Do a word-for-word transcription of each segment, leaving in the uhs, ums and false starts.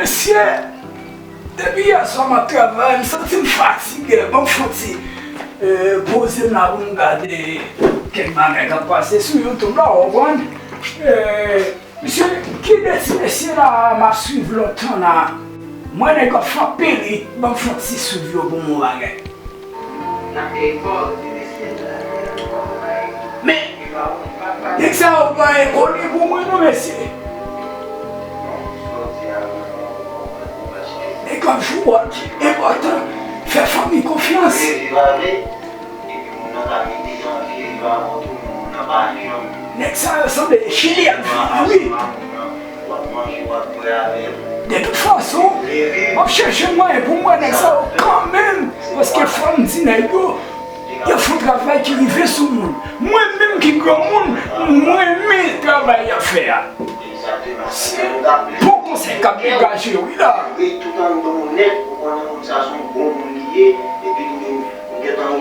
Mesye, depi yè swa m ap travay, m santi m fatige. Ban m fè yon ti, eh, poze m la pou m gade kèk bagay k ap pase sou YouTube la, w konprann? Eh, mesye, ki de ti mesye la m ap swiv lontan la? M wè nèg yo ap fè anpil hit, ban m fè yon ti swiv yo pou m wè yon bagay. Men, nèg sa yo pa enpoli pou mwen non, mesye. Nèg yo ap jwe wòl ki enpòtan, fè fanmi konfyans. Nèg sa yo sanble Chili ak Vivi. W ap manje, w ap bwè avè l. De tout fason, m ap chèche mwayen pou m wè nèg sa yo kanmenm, paske fò m di nèg yo, y ap fè yon travay ki rive sou moun. Mwen menm ki granmoun, mwen renmen travay y ap fè a. Se bon konsèy k ap degaje wi la. Wi, tout anndan w nèt, ou konnen moun sa se yon bon moun li ye, epi li menm, ou gentan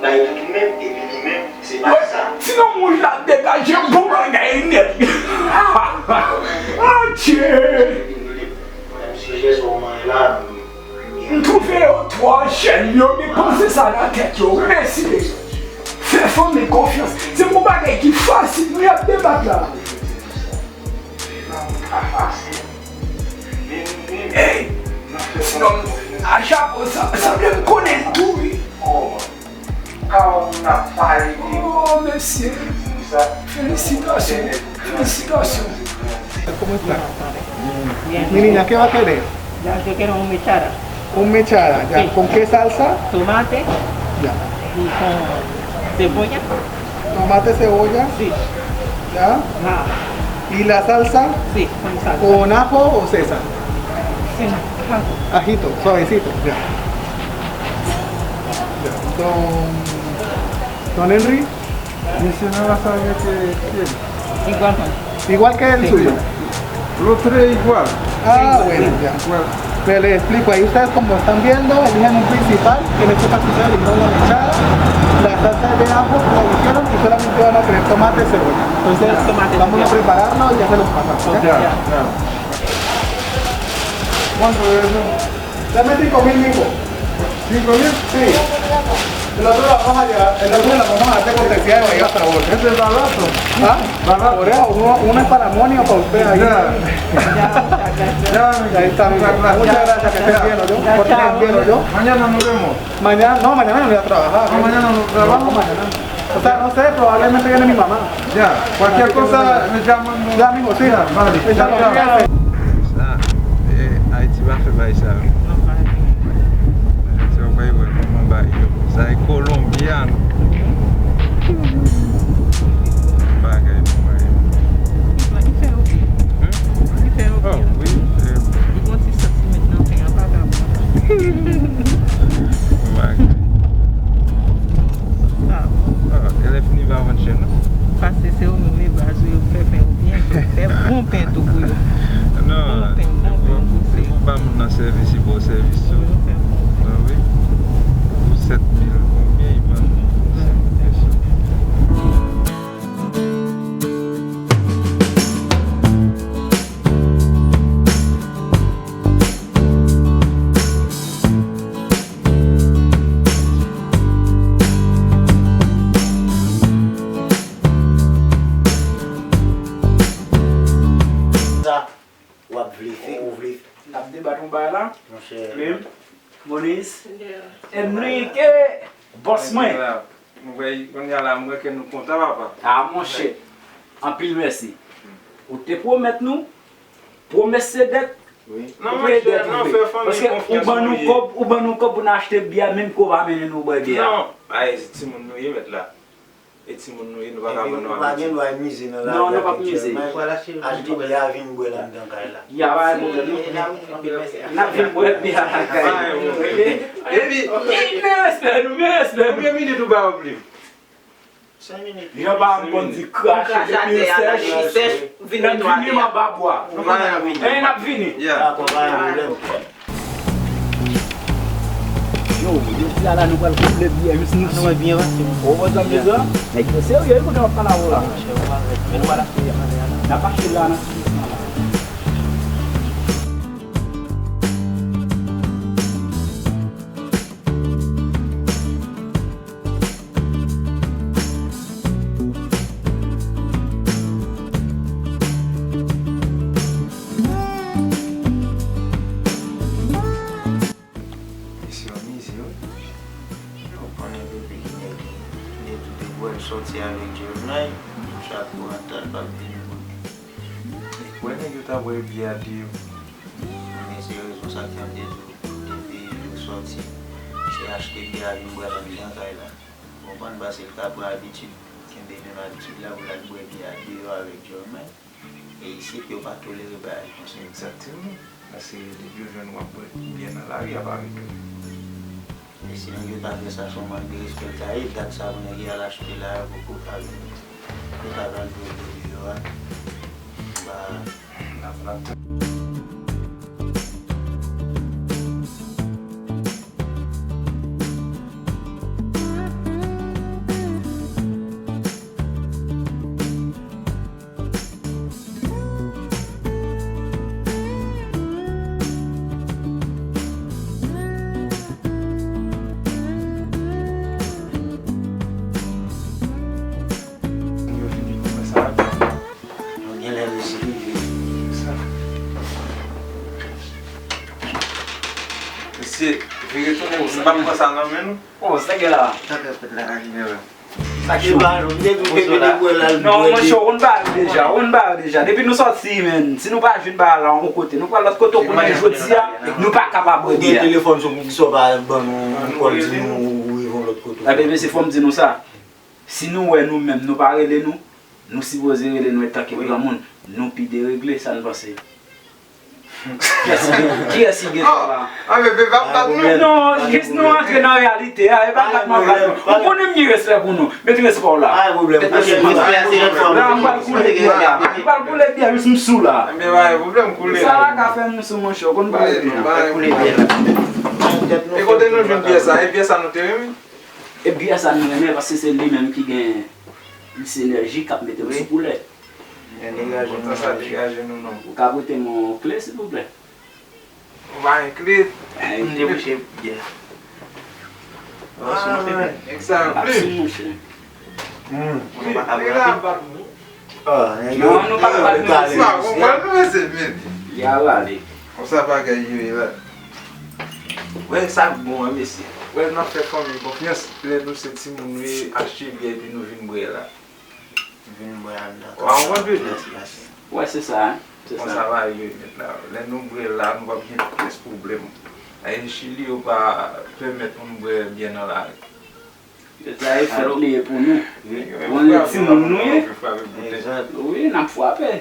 bay tout ou menm, epi li menm, se pa sa. Ti nonm wouj la degaje bon bagay nèt. Adje! M twouve yo twò jèn, yo gen panse sa nan tèt yo. Mèsi, mesye. Fè fanmi konfyans. Se yon bagay ki fasil, nou y ap debat la. Ey, ti nonm a chapo sa, sanble m konnen l tou, wi. Ka yon moun ap pale de... Oh, mesye. Felisitasyon. Felisitasyon. ¿Cómo está? Bien. Mi niña, ¿qué va a querer? Ya, yo quiero un mechada. Un mechada, ya. Sí. ¿Con qué salsa? Tomate. Ya. Y con cebolla. Tomate, cebolla. Sí. Ya. Ah. ¿Y la salsa? Sí, con salsa. ¿Con ajo o César? Sin ajo. Ajito, suavecito, ya. Ya. Don, don Henry. Mesye nan la sa mete pye l. Igual que el suyo. Los tres igual. Ah, bueno, ya. Igual. Pues le explico, ahí ustedes como están viendo, eligen un principal, que en este caso ustedes eligieron la mechada, la salsa de ajo, como eligieron, y solamente van a poner tomate y cebolla. Entonces, vamos a prepararlo y ya se los pasamos, ¿ya? Ya, ya. ¿Cuánto es eso? Dame cinco mil, mijo. ¿Cinco mil? Sí. El otro lo vamos a llevar, el otro lo vamos a hacer cortesía de Bahía Sabor. Ese es barato. ¿Ah? Barato. Por eso, uno, uno es para Moni o para usted ahí. Ya. Ya, mi... Ahí está, mi... Muchas gracias, que estén bien, ¿oyó? Pórtense bien, ¿oyó? Mañana nos vemos. Mañana, no, mañana no voy a trabajar. Ah, mañana no trabajo. No, mañana. O sea, no sé, probablemente viene mi mamá. Ya, cualquier cosa me llaman. Ya mismo, sí. Ya, vale. Está bien. Sa, eh, Ayiti pa fè bagay sa yo. Ayiti pa bay wè kòman bagay yo. Sa e kolonbyan. Bagay pou bagay. Li fè yo byen. Hmm? Li fè yo byen. Oh, wi, li fè yo byen. Li gon ti santiman nan pen an, pa grave. Bagay. Ah, elèv ni pa vann chen, non? Paske se yo menm, e baz yo, yo fè pen yo byen tou. Fè bon pen tou pou yo. Non, bon pen, bon pen pou se. Ou ba moun nan sèvis, li ba w sèvis tou. Yo fè bon pen. Ah wi. Pou sèt mil, konbyen li vann? Sèt mil peso. Sa, w ap vle fè, ou vle fè. N ap debat yon bagay la. Monchè. Klim, Monis, Enrique, bòs mwen. Mwen wè, kounye a la, mwen wè ke nou kontan, papa. Ah, monchè. Anpil mèsi. Ou te pwomèt nou, pwomès se dèt. Wi. Ou peye dèt ou vle. Paske ou ban nou kòb, ou ban nou kòb pou n achte byè, menm ke w pa mennen nou bwè byè a. Non, ay, se timoun nou ye, mèt la. E timoun nou ye, nou pa ka ban nou abitid. Epi ou pa gen dwa mize nan lavi ak mityèlman. Non, nou p ap mize. Achte byè a, vin bwè l anndan kay la. Ya, pa gen pwoblèm, non. N ap vin bwè byè a lakay nou. Pa gen pwoblèm. Epi, men respè nou, men respè nou. Konbyen minit ou ba yo, Klim? Senk minit. Jan pa m konn di krache depi l sèch, l ap vini m anba bwa. N ap vini. Dakò, pa gen pwoblèm. Yo, jodi a la, nou pral konble byè jis nou sou. Ou wè sa m di a? Nèg yo serye wi, kote w ap pale avè w la. N ap achte la nan ti biznis la. Ou sòti avèk Jeremiah, chapo antal pa vini. Wè nèg yo ta bwè byè a de yo. Men se rezon sa k fè m te di w, depi yo sòti, se achte byè a vin bwè anndan kay la. Ou konprann? Paske l ka pran abitid, kenbe menm abitid la pou l al bwè byè a deyò avèk Jeremiah. E isit, yo pa tolere bagay konsa. Egzakteman. Paske depi yo jwenn w ap bwè byè nan lari, y ap arete w. E si nèg yo ta fè sa, se yon mank de respè l ta ye. Dat sa pou nèg yo al achte la, yo poko ka vin. Yo ta pral bwè dlo deyò a. Ba, n ap, n ap tann. Yo vini pou sa. Nou genlè resi rive. Mesye, vire tounen, m p ap pran sa nan men nou. Oh, se nèg la. Sa k ap fèt la, Rajinè, wè. Sa ki pa, m te di w ke vini bwè la, l bwè. Non, monchè, ou konn bagay deja, ou konn bagay deja. Depi nou sòti, menn, si nou pa jwenn bagay la yon kote, nou pral lòt kote, ou konnen jodi a, nou pa kapab bwè byè. Ou gen telefòn sou moun ki sòt pa ban nou, ou kòl di nou, ou rive yon lòt kote. Ebyen, mesye, fò m di nou sa. Si nou wè nou menm, nou pa rele nou, nou sipoze rele nou antanke granmoun, nou pi deregle, sa n panse? Kiyès ki, kiyès ki gen tò la? Ah, men, men, pa bat nou. Non, jis nou antre nan reyalite a, e pa bat m ap bat nou. Ou konnen m gen respè pou nou. Met respè w la. Respè a se lòt fwa. La, m pral koule byè la. M pral koule byè jis m sou la. Men pa gen pwoblèm, koule. Sa la ka fè m sou, monchè, ou konn koule byè. Koule byè la. E kote nou jwenn byè sa? E byè sa nou te renmen? E byè sa nou renmen paske se li menm ki gen, li se enèji k ap mete m sou koulè. Degaje nou, sa degaje nou non. Ou ka prete m yon kle, silvouplè? Ou pa gen kle? M debouche byè. Ah, nèg sa yo plim. Plim, plim la. Ah, nèg yo, non, nou pa ka bat nou. Sa konprann nou, mesye, men. Li a rale. Konsa bagay yo ye la. Wè sa k bon an, mesye. Wè n ap fè fanmi konfyans, lè nou se timoun nou ye, achte byè epi nou vin bwè la. Vin bwè anndan. Ou konprann, bebe? Mèsi, mèsi. Wè, se sa, hein. Se sa. Konsa bagay yo ye nèt la. Lè nou bwè la, nou p ap gen pyès pwoblèm. Ay, Chili, yo pa pèmèt moun bwè byè nan lari. Sa e fèt li ye pou nou. Wi. Ou konnen timoun nou ye. Wi, n ap frape.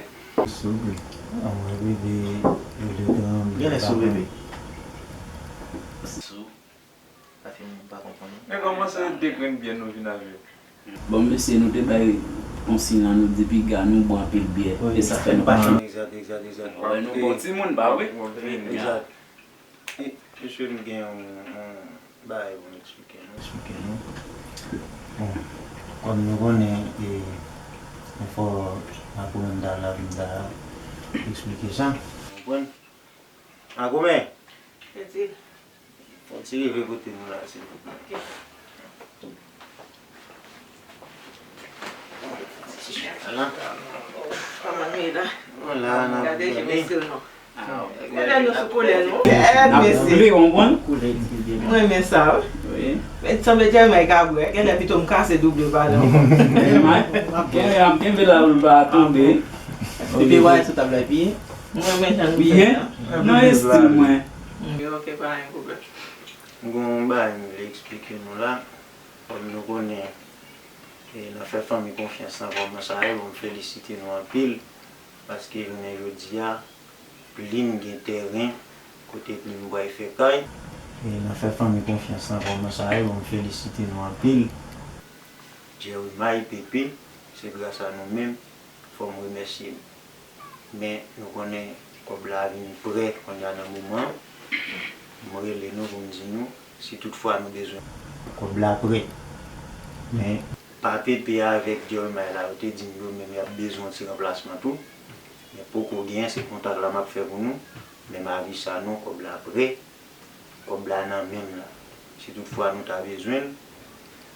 Genlè sou bebe. Sou. Sa fè m pa konprann. Men kòman se de grenn byè nou vin avè? Bon, mesye, nou te bay konsiy lan, nou di piga nou bwè anpil byè. E sa fè nou pa chanm. Egzak, egzak, egzak. Wè, nou bon timoun, pa vre? Egzak. E, mesye, m gen yon, yon bagay pou m eksplike nou. Eksplike nou. Bon, kòm nou konnen, e, men fò Makoumè m ta la pou m ta eksplike sa. Konprann? Makoumè! Fò ti rive kote nou la, silvouplè. Ala. Kòman nou ye la? Nou la, n ap gade. Gade jan mesye l non. Gade nou sou koulè nou. N ap koule, w konprann? M renmen sa, wi. Wi. Men sanble Jeremiah ka bwè. Genlè pito m kase double pa la ankò. Jeremiah, ap kenbe, ap kenbe la pou l pa tonbe. Epi w al sou tab la epi. M renmen jan nou fè sa. Nan estil mwen. Ok, pa gen pwoblèm. M gen yon bagay m vle eksplike nou la. Kòm nou konnen, e, n ap fè fanmi konfyans nan kòman sa ye, bon, m felisite nou anpil, paske jounen jodi a, Plim gen tèren kote Plim pral fè kay. E, n ap fè fanmi konfyans nan kòman sa ye, bon, m felisite nou anpil. Jeremiah, Pepe, se gras a nou menm, fò m remèsye nou. Men nou konnen kòb la vin prè kounye a nan moman an. M rele nou pou m di nou, si tout fwa nou bezwen. Kòb la prè. Men. Pa Pepe avèk Jeremiah la, yo te di m yo menm y ap bezwen yon ti ranplasman tou. Men poko genyen, se kontak la m ap fè pou nou. Men m avise nou, kòb la prè. Kòb la nan men m la. Si tout fwa nou ta bezwen l,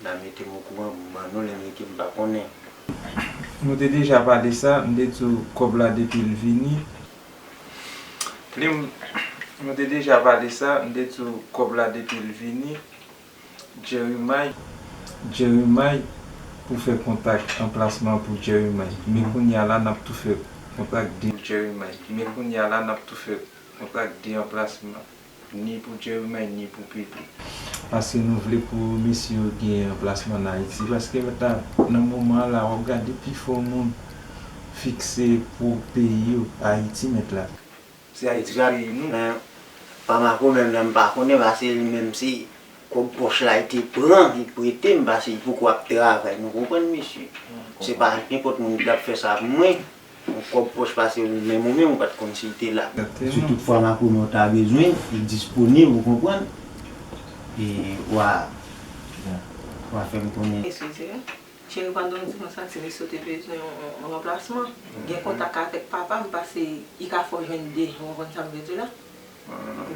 n a mete m okouran pou m ban nou l, enben ke m pa konnen. Nou te deja pale sa, m te di w kòb la depi l vini. Plim, nou te deja pale sa, m te di w kòb la depi l vini. Jeremiah, Jeremiah, Pou fè kontak anplasman pou Jeremiah. Men kounye a la, n ap tou fè kontak de Jeremiah. Men kounye a la, n ap tou fè kontak de anplasman. Ni pou Jeremiah, ni pou Pepe. Paske nou vle pou mesye yo gen anplasman ann Ayiti. Paske mèt la, nan moman an la, w ap gade pifò moun fikse pou peyi yo, Ayiti mèt la. Se Ayiti ki peyi nou. Men, Pamako menm nan m pa konnen, paske li menm se kòb pòch la li te pran, li prete m, paske li poko ap travay. Nou konprann, mesye? Se pa nenpòt moun ki t ap fè sa pou mwen. Yon kòb pòch pase ou menm, ou menm, ou pa t konn si l te la. Si toutfwa Pamako men w ta bezwen, li disponib, ou konprann? E w a, w a fè m konnen. Eskize. Cheri, pandan w di konsa, ti mesye te bezwen yon, yon, yon ranplasman. Gen kontak avèk papa m, paske li ka fè w jwenn de, ou konprann sa m vle di la?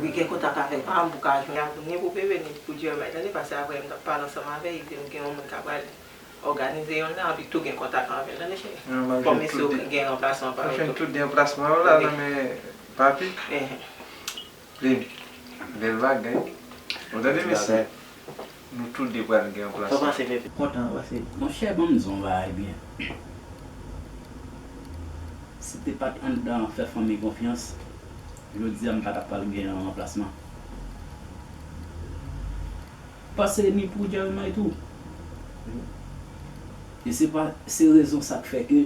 Wi, gen kontak avèk papa m pou ka jwenn. Ni pou bebe, ni pou Jeremiah, tande, paske apre m t ap pale ansanm avè l, li di m gen yon moun k ap pral òganize yonn la, epi tou gen kontak avè l, tande, cheri. Fò mesye yo gen ranplasman pa yo tou. M ap jwenn tout de ranplasman yo la nan men papi. Plim, bèl bagay. Ou tande, mesye? Nou tou de pral gen yon plas. Sa w panse, Pepe? Kontan, pase. Monchè, ban m di w yon bagay byen. Si te pa t anndan fè fanmi konfyans, jodi a m pa t ap pral gen yon ranplasman. Pase ni pou Jeremiah tou. E se pa, se rezon sa k fè ke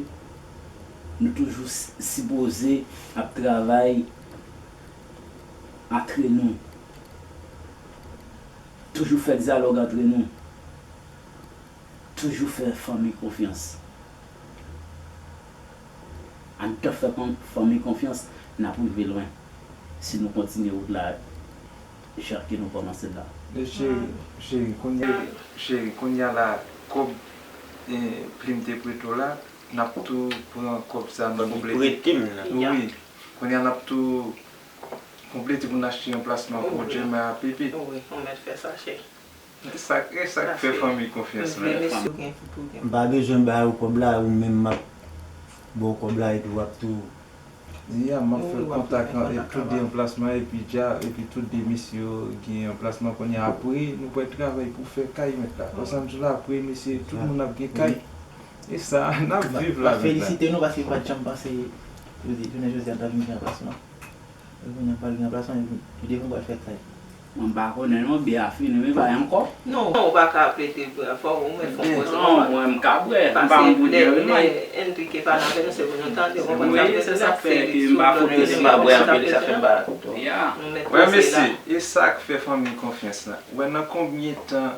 nou toujou si-, sipoze ap travay antre nou. Toujou fè dyalòg antre nou. Toujou fè fanmi konfyans. Anndan fè kon-, fanmi konfyans, n ap rive lwen. Si nou kontinye wout la, jan ke nou kòmanse l la. E cheri, cheri, kounye, cheri, kounye a la, kòb, eh, Plim te prete w la, n ap tou pran kòb sa, n ap konplete. Prete m nan. Wi. Kounye a n ap tou konplete pou n achte yon plasman pou Jeremiah ak Pepe. Wi, ou mèt fè sa, cheri. E sa, e sa k fè fanmi konfyans la. M pa bezwen ba ou kòb la, ou menm m ap ba w kòb la epi w ap tou. Ya, m ap fè kontak an, e tout de anplasman, epi dja, epi tout de mesye yo gen anplasman kounye a. Apre, nou pral travay pou fè kay mèt la. Konsa m di w la, apre, mesye, tout moun ap gen kay. E sa, n ap viv la mèt la. M ap felisite nou paske m pa t janm panse jodi, jounen jodi a n ta vin gen anplasman. Kounye a pral gen anplasman, li devan pral fè kay. Mwen pa konnen non, bè a fini, men pa ankò. Non, ou pa ka plede bwè, fò ou mèt fè yon pòz. Non, mwen m ka bwè, m pa yon bout bwè, wi, mwen. Enrique pa nan avè nou, se pou nou tande, ou konprann sa m vle di la, se sou do nou, se pa bwè anpil, sa fè m pa. Nou mèt pase la. Mesye, e sa k fè fanmi konfyans la. Ou wè nan konbyen tan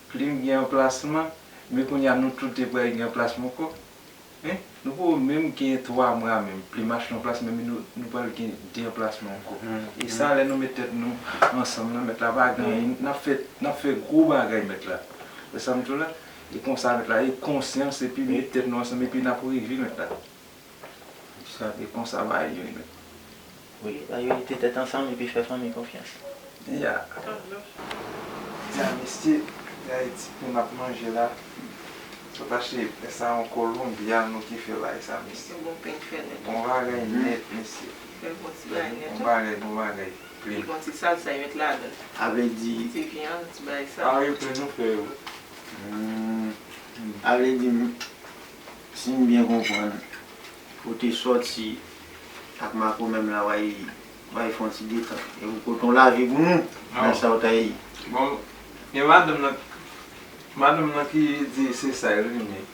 Plim gen anplasman, men kounye a nou tout te pral gen anplasman ankò. Hein? Nou poko menm gen twa mwa menm, Plim achte yon plasman, men nou, nou pral gen de anplasman ankò. E sa, lè nou met tèt nou ansanm nan, mèt la pa gen anyen, n ap fè, n ap fè gwo bagay mèt la. Wè sa m di w la? E konsa mèt la, e konsyans, epi met tèt nou ansanm, epi n ap rive mèt la. Sa, e konsa bagay yo ye mèt. Wi, pa yo mete tèt ansanm epi fè fanmi konfyans. Ya. Di a mesye, di a e ti pen n ap manje la. Sot achte, e sa yon Colombia nou ki fè la, e sa mesye. Bon pen k fè nèt. Bon bagay nèt, mesye. Fè bon ti bagay nèt. Bon bagay, bon bagay. Li gon ti salsa yo met ladan. A vle di. Ti vyann, ti bagay sa. A yo pen nou fè yo. Hmm. A vle di, si m byen konprann, ou te sòti ak Marco menm la, w al, w al fè yon ti detant. E ou pote yon lavi pou nou, nan sa w ta ye. Bon, e madanm nan, madanm nan ki di se sa l renmen.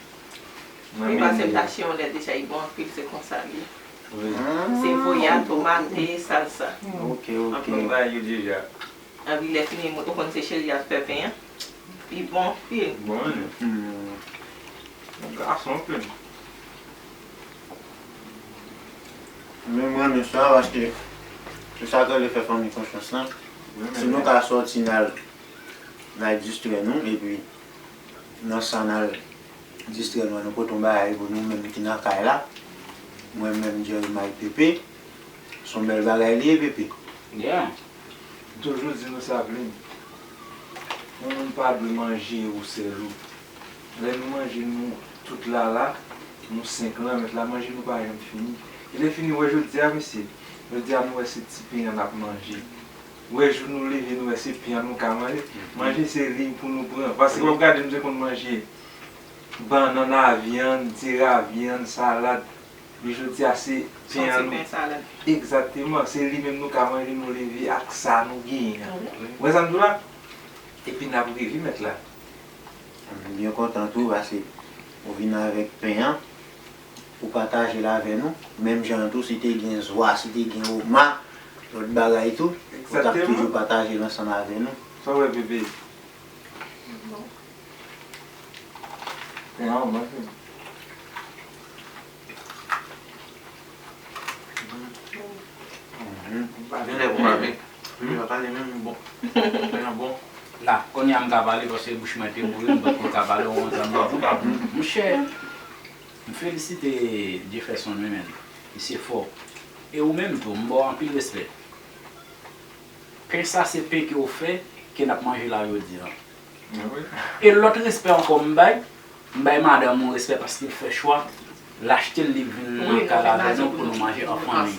Wi, paske m t achte yon lè deja, li bon anpil, se konsa l ye. Wi. Se voye a, tomate, salsa. Ok, ok. Anpil bagay yo deja. Anpi lè fini, ou konn se cheri a fè pen an. Li bon anpil. Bon, wi. Gason anpil. Men m renmen sa, paske se sa k rele fè fanmi konfyans lan. Si nou ka sòti n al, n al distrè nou, epi nan sa n al distrè nou, nou pote yon bagay pou nou menm ki nan kay la. Mwen menm, Jerry, m al Pepe. Se yon bèl bagay li ye, Pepe. Yeah. M toujou di nou sa, Plim. Yon moun pa dwe manje ou sèl ou. Lè nou manje nou tout la la, nou senk lan, mèt la, manje nou pa janm fini. E lè fini, wè jodi a, mesye, jodi a nou wè se ti pen an n ap manje. Wè jou nou leve, nou wè se pen an nou ka manje. Manje se liy pou nou pran. Paske w ap gade nou te konn manje Bannann a vyann, ti ravi an, salad. Men jodi a se pen an nou. Egzakteman, se li menm nou ka manje, nou leve ak sa nou genyen an. Ou wè sa m di w la? Epi n ap rive mèt la. M byen kontan tou paske ou vin avèk pen an, ou pataje l avè nou. Menm jan an tou, si te gen zwa, si te gen oma, lòt bagay tou, ou t ap toujou pataje l ansanm avè nou. Sa w wè, bebe? Pen an, ou manje. Genlè bon avèk. Li pa pale menm, bon. Pen an bon. La, kounye a m ka pale paske bouch mwen te boure, m pa t ko ka pale, ou konn sa m di. Monchè, m felisite Jefferson wi, menn. Misye fò. E ou menm tou, m ba w anpil respè. Pen sa se pen ke w fè, ke n ap manje la jodi a. E lòt respè ankò m bay, m bay madanm ou respè paske l fè chwa, l achte l, li vin nan kay la avè nou pou nou manje an fanmi.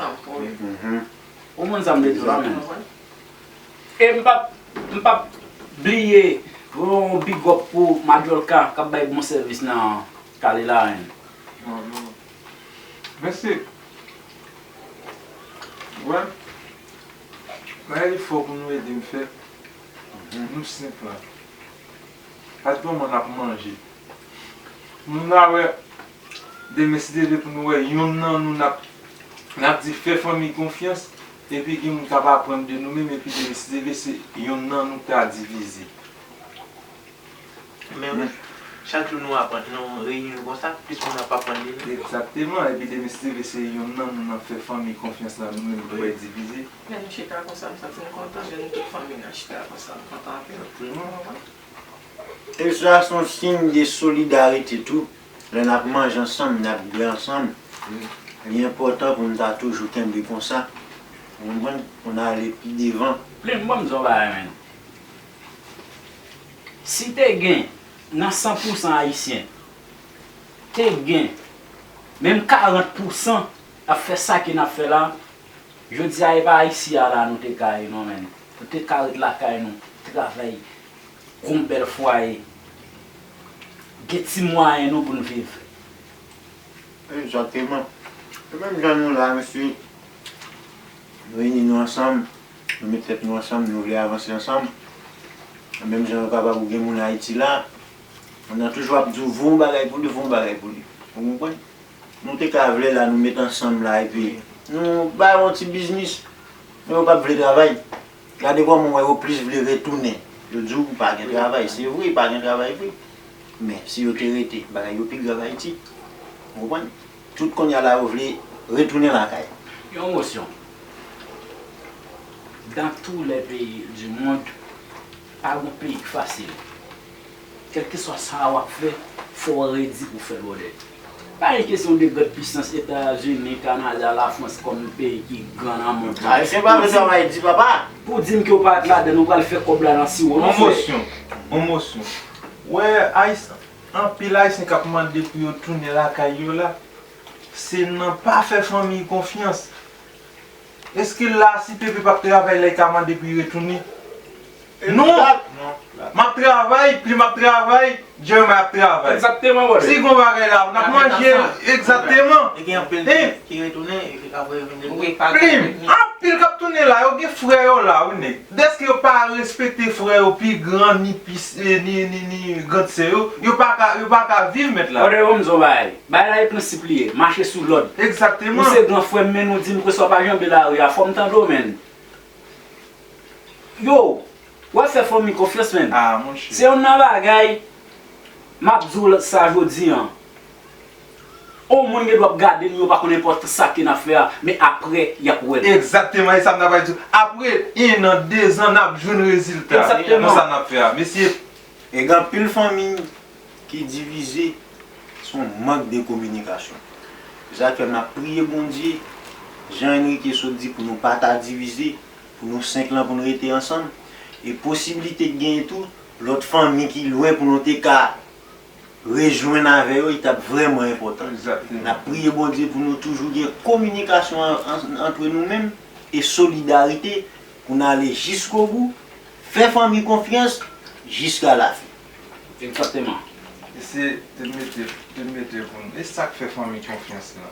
Ou konprann sa m vle di w la menm? E m p ap, m p ap bliye yon big up pou Madjolka k ap bay bon sèvis nan Kale Larenn. Mèsi. Wè, bagay li fò pou nou ede m fè. Nou senp la. Atèlman n ap manje. Moun la wè, demen si Dye vle pou nou wè, yonn nan nou n ap, n ap di fè fanmi konfyans, epi gen moun k ap aprann de nou menm, epi demen si Dye vle se yonn nan nou k ta divize. Men wi, chak jou nou aprann, nou reyini konsa, plis moun ap aprann de nou. Egzakteman, epi demen si Dye vle se yonn nan nou n ap fè fanmi konfyans la, nou menm nou pral divize. Lè nou chita konsa, m santi m kontan, lè nou tout fanmi n ap chita konsa, m kontan anpil. Egzakteman. E sa se yon siy de solidarite tou. Lè n ap manje ansanm, n ap bwè ansanm, li enpòtan pou n ta toujou kenbe konsa. Ou konprann? Pou n ale pi devan. Plim, ban m di w yon bagay, menn. Si te gen nan san pousan Ayisyen, te gen menm karant pousan ap fè sa ke n ap fè la, jodi a, e pa isi a la nou te ka ye non, menn. Nou te ka ret lakay nou, travay, gon bèl fwaye, gen ti mwayen nou pou n viv. Egzakteman. E menm jan nou la, mesye, nou reyini nou ansanm, nou met tèt nou ansanm, nou vle avanse ansanm. Menm jan yo kapab ou gen moun Ayiti la, moun nan toujou ap di w, voye yon bagay pou li, voye yon bagay pou li. Ou konprann? Nou te ka vle la, nou met ansanm la, epi nou ba yo yon ti biznis, men yo p ap vle travay. Gade kòman w wè yo plis vle retounen. Yo di w pa gen travay, se vre, pa gen travay vre. Men, si yo te rete, bagay yo pi grav Ayiti. Ou konprann? Tout kounye a la, yo vle retounen lakay. Yon mosyon. Dans tous les pays du monde, pa gon peyi k fasil. Kèlkeswa sa w ap fè, fò w redi pou fè l, brother. Pa gen kesyon de grand pisans, Etazini, Kanada, Lafrans kòm peyi ki gran nan mond lan. Ayisyen pa vle travay di, papa. Pou di m ke w pa ret ladan, nou pral fè kòb la nan siwo, non, frè. On mosyon, on mosyon. Wè, Ayisyen, anpil Ayisyen k ap mande pou yo tounen lakay yo la, se nan pa fè fanmi konfyans. Èske la, si Pepe p ap travay la, li ka mande pou li retounen? Non! M ap travay, Plim ap travay, Jeremiah ap travay. Egzakteman, brother. Si gon bagay la, n ap manje. Egzakteman. E gen anpil ki retounen, epi apre yo vin retounen. Plim, anpil k ap tounen la, yo gen frè yo la, wi, nèg. Dèske yo pa respekte frè yo pi gran, ni pi, ni, ni, ni grand sè yo, yo pa ka, yo pa ka viv mèt la. Brother, ban m di w yon bagay. Bagay la e prensip li ye, mache sou lòd. Egzakteman. Ou se gran frè m, men nou di m ke sa w pa janbe lari a, fò m tande w, menn. Yo, w ap fè fanmi konfyans, menn. Ah, monchè. Se youn nan bagay, m ap di w sa jodi a. On moun gen dwa ap gade nou, yo pa konn enpòtans sa ke n ap fè a, men apre, y ap wè l. Egzakteman, e sa m ta pral di w. Apre en an, de zan, n ap jwenn rezilta nan sa n ap fè a. Mesye. E gen anpil fanmi ki divize, se yon mank de kominikasyon. Se sa k fè n ap priye Bondye, jan Enrique sot di, pou nou pa ta divize, pou nou senk lan, pou nou rete ansanm. E posiblite k genyen tou, lòt fanmi ki lwen pou nou te ka rejwenn avè yo, li t ap vrèman enpòtan. N ap priye Bondye pou nou toujou gen kominikasyon an, an, antre nou menm e solidarite pou n ale jiskobou, fè fanmi konfyans jiska lafen. Egzakteman. Se te mete, te mete pou nou. E sa k fè fanmi konfyans lan.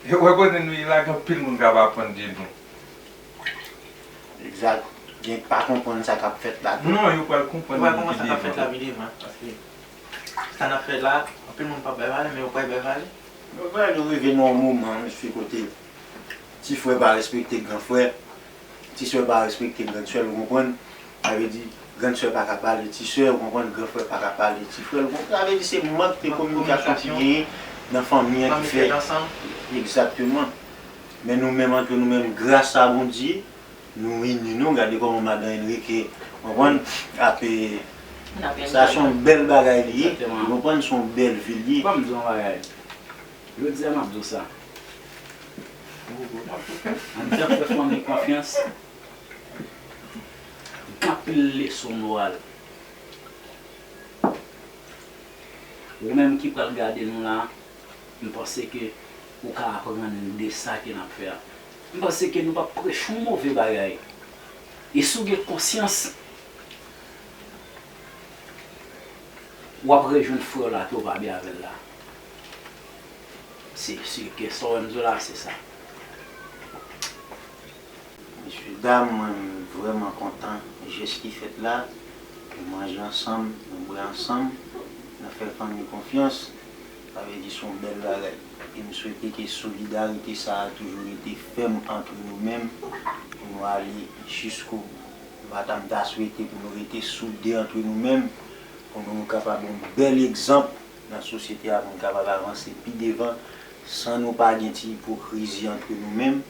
E w wè kote nou ye la, gen anpil moun k ap aprann de nou. Egzak. Gen k pa konprann sa k ap fèt la tou. Non, yo pral konprann li pi devan. Yo pral konprann sa k ap fèt la pi devan, paske sa n ap fè la, anpil moun p ap bay valè, men yo pral bay valè. Yo pral nou rive nan yon moman, mesye, kote ti frè pa respekte gran frè, ti sè pa respekte grann sè l, ou konprann? Sa vle di, grann sè pa ka pale ti sè, ou konprann? Gran frè pa ka pale ti frè l, ou konprann? Sa vle di, se mank de kominikasyon ki genyen nan fanmi an ki fè. Egzakteman. Men nou menm, antre nou menm, gras a Bondye, nou ini nou. Gade kòman madan Enrique, ou konprann? Ape, sa se yon bèl bagay li ye. Ou konprann? Se yon bèl vi li ye. Ban m di yon bagay. Jodi a, m ap di w sa. An nou fè fanmi konfyans. Gen anpil leson moral. Ou menm ki pral gade nou la, m panse ke ou ka aprann de sa ke n ap fè a. M panse ke nou p ap preche yon move bagay. E si w gen konsyans, w ap rejwenn frè w la ke w pa byen avè l la. Se, se ke sa w wè m di w la, se sa. Mesye dam, mwen m vrèman kontan jès ki fèt la. Nou manje ansanm, nou bwè ansanm, nou fè fanmi konfyans. Sa vle di se yon bèl bagay. E m swete ke solidarite sa a toujou rete fèm antre nou menm, pou nou ale jiskobou. M pa ta, m ta swete pou nou rete soude antre nou menm, pou nou kapab yon bèl egzanp nan sosyete a, pou nou kapab avanse pi devan, san nou pa gen ti ipokrizi antre nou menm.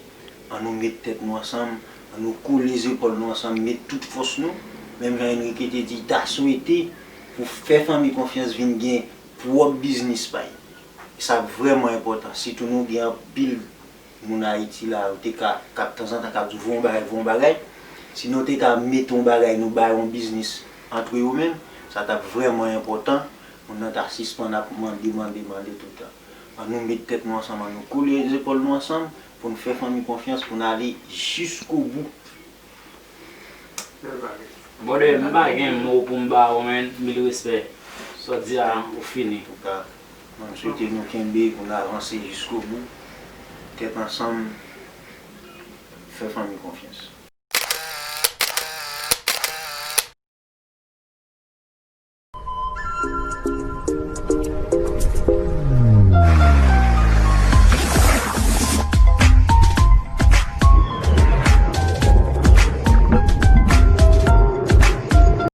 An nou met tèt nou ansanm, an nou kole zepòl nou ansanm, met tout fòs nou. Menm jan Enrique te di, ta swete pou fè fanmi konfyans vin gen pwòp biznis pa yo. Sa vrèman enpòtan, sitou nou gen anpil moun Ayiti la, yo te ka, k ap tanzantan k ap di, voye yon bagay, voye yon bagay. Si nou te ka mete yon bagay, nou bay yon biznis antre yo menm, sa t ap vrèman enpòtan. Moun nan ta sispann ap mande, mande, mande toutan. An nou met tèt nou ansanm, an nou kole zepòl nou ansanm, pou n fè fanmi konfyans, pou n ale jiskobou. Bèl bagay. Brother, m pa gen mo pou m ba ou, man. Mil respè. Sa w di a, ou fini. Antouka, mwen m swete nou kenbe pou n avanse jiskobou. Tèt ansanm, fè fanmi konfyans.